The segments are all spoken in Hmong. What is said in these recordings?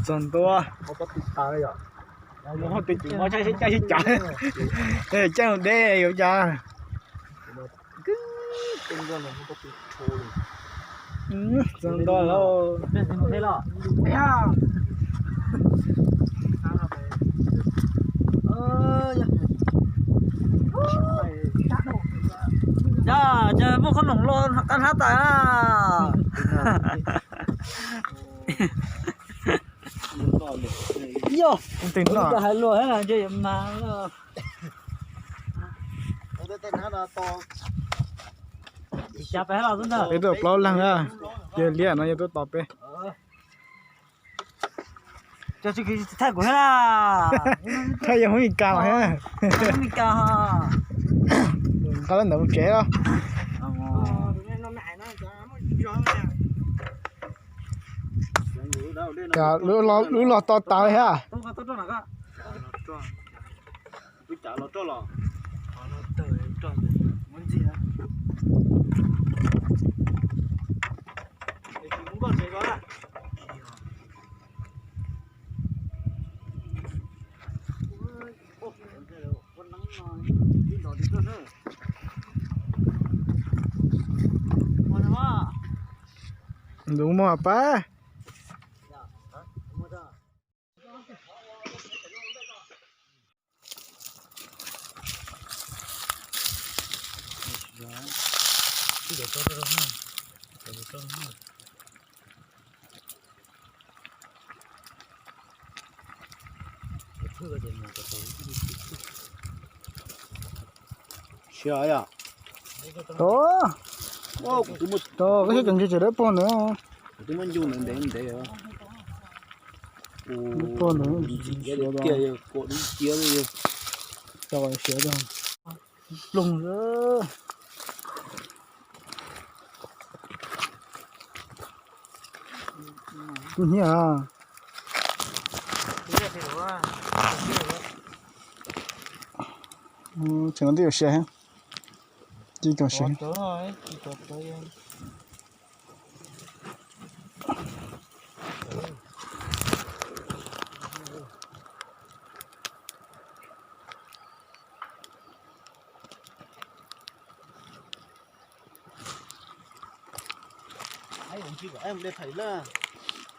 Txog ntua. Caij sib cav, caij deb yuav cas. Txog ntua lawm. Yog, yog muaj qhob noom los qab hnab tas. Yog, hais luag mas. Peb tuaj plaub leeg na, yog liab no yog tuaj tos peb. Thaij kuv thiab. Thaij yog Hmoob Mes Kas los thiab. Nqa lawv ntawd mus tsev los. Cas lub los to tas li thiab. Ntuv muag pab. Ov, koj xyov cov ntses tseem dawb paug ntawd. Kuv twb muab ncu ntev ntev ntev. Dawb paug ntawd, siav tiag, kua dub nciab li. Siav ploog. Kub hnyiab. Tseem twb yuav siav thiab. Ci kom siav.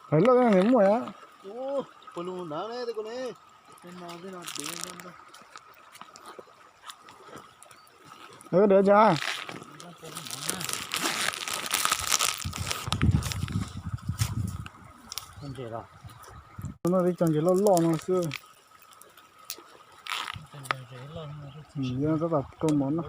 Phais loj nws muaj. Dawb cas. No ib co ntses loj loj no xwb. Yog tab tom kau mov no.